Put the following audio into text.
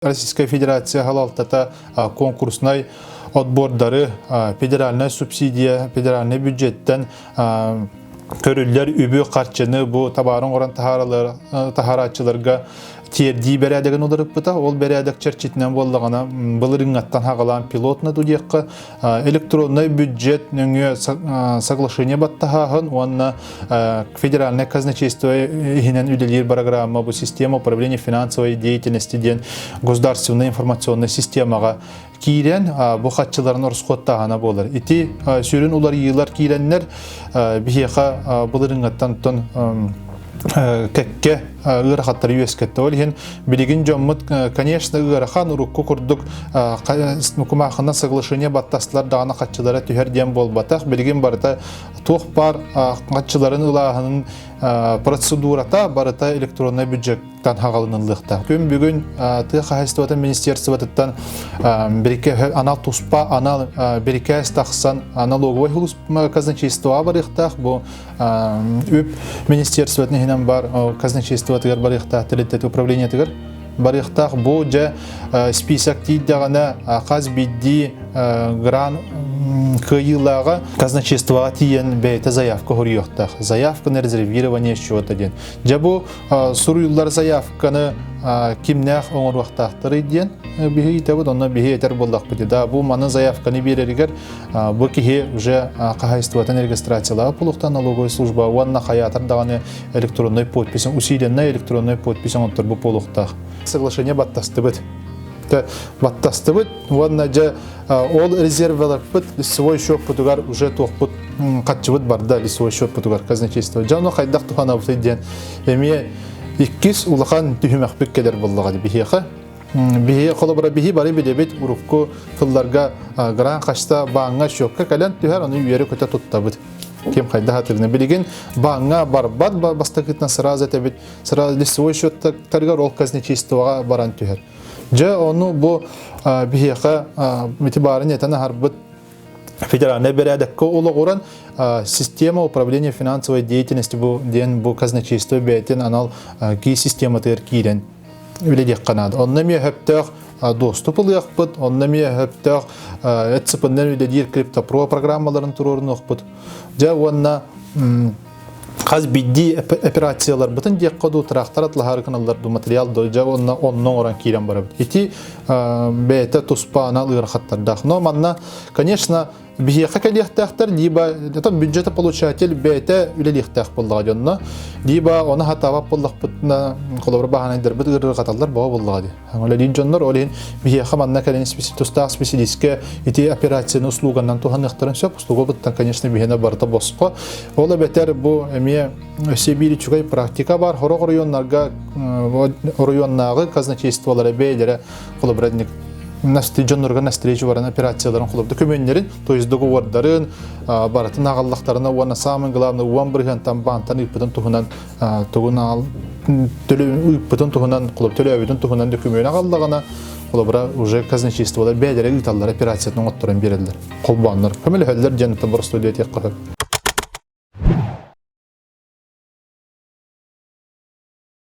Российская Федерация салалтата конкурснай отбордары федеральная субсидия, федеральный бюджеттен көрүллэр үбү харчыны бу табаарын оҥорон таһаарааччыларга тиэрдии бэрээдэгин уларыппыта. Ол бэрээдэк чэрчитинэн буоллаҕына былырыҥҥаттан хаҕалаан пилотна диэххэ электронный бюджет нөҥүө соглашение баттаһааһын уонна федеральное казначейство иһинэн үлэлиир программа бу система управления финансовой деятельности диэн государственной информационной системаҕа киирэн бу хаччыларын орусхуоттааһына буолар. Ити сүрүн уларыйыылар киирэннэр биһиэхэ былырыҥҥаттан кэккэ ыарахаттары үөскэттэ. Ол иһин билигин дьоммут, конечно, ыарахан урукку курдук кумаахынан соглашение баттастылар даҕаны хаччылара түһэр диэн буолбатах. Билигин барыта туох баар хаччыларын ылааһынын процедурата барыта электроннай бюджеттан хаҕалыныллыахтаах. Күн бүгүн тыа хаһайыстыбатын министерствотыттан анал туспа анал бирикээс тахсан налоговай казначействоҕа барыахтаах. Бу үп министерствотын иһинэн бар казначействотыгар барыахтаах тэрилтэтэ управлениетыгар барыахтаах. Бу дьэ список тиийдэҕинэ хас биирдии гран кыайыылааҕа казначействоҕа тиийэн бэйэтэ заявка суруйуохтаах. Заявка на резервирование счета диэн. Дьэ бу суруйуллар заявканы кимнээх оҥоруохтаахтарый диэн биһи ыйытабыт, онно биһи этэр буоллахпыт. Да, бу маны заявканы биэрэригэр бу киһи уже хаһайыстыбатын регистрациялаах буолуохтаах налоговая служба уонна хайаатар даҕаны электронный подпись усиленная электронный подпись оҥотторбут буолуохтаах. Соглашение баттастыбыт. Баттастыбыт уонна дьэ ол резервэлэрпит лицевой счеппутугар уже туохпут хаччыбыт барда лицевой счеппутугар казначейство. Дьэ ону хайдах туһанабытый диэн эмиэ иккис улахан түһүмэхпит кэлэр буоллаҕа биһиэхэ. Биһи холобура биһи бары билэбит урукку тылларга гран хашта бааҥҥа счетка кэлэн түһэр ону үөрэ-көтө туттабыт. Ким хайда хатырына билигин бааҥҥа барбат бастакытынан сразу этэбит сразу лицевой счеттарыгар ол казначействоҕа баран түһэр. Дьэ ону бу биһиэхэ ити баарын этэн аһарбыт федеральнай бэрээдэккэ олоҕуран система управления финансовой деятельности бу диэн бу казначейство бэйэтин анал ки систематыгар киирэн үлэлиэххэ наада. Онно эмиэ сөптөөх доступ ылыахпыт, онно эмиэ сөптөөх ЭЦП-нан үлэлиир криптопро программаларын туруорунуохпут. Дьэ уонна хас биирдии операцияларбытын диэххэ дуу, трактор атлаһаары гыналлар дуу, материал дуу, дьэ уонна онно оҥорон киирэн барабыт. Ити бэйэтэ туспа анал ыарахаттардаах. Но манна, конечно, биһиэхэ кэлиэхтээхтэр, либо это бюджетополучатель бэйэтэ үлэлиэхтээх буоллаҕа дьонно, либо оны хатаабат буоллахпытына, холобур баһаанайдарбыт ыарырҕаталлар боо буоллаҕа дии. Үлэлиир дьоннор ол иһин биһиэхэ манна кэлин тустаах специалистка ити операцияны услуганнан туһаныахтарын сөп. Услугабыттан, конечно, биһиэнэ барыта босхо. Ол эбэтэр бу эмиэ өссө биир үчүгэй практика бар. Хорох оройуоннарга оройуоннааҕы казначействолара бэйэлэрэ холобура дьоннорго навстречу баран операцияларын холобура көмөннөрүн, то есть договордарын барытын аҕаллахтарына уонна самый главный 10 бырыһыантан баантан ыыппытын туһунан тугун ыыппытын туһунан холобур төлөөбүтүн туһунан дөкүмүөн аҕаллаҕына холобура уже казначействолар бэйэлэрэ ыыталлар операциятын оҥотторон биэрэллэр холбооннор көмөлөһөллөр диэн боростуой диэтиэххэ сөп.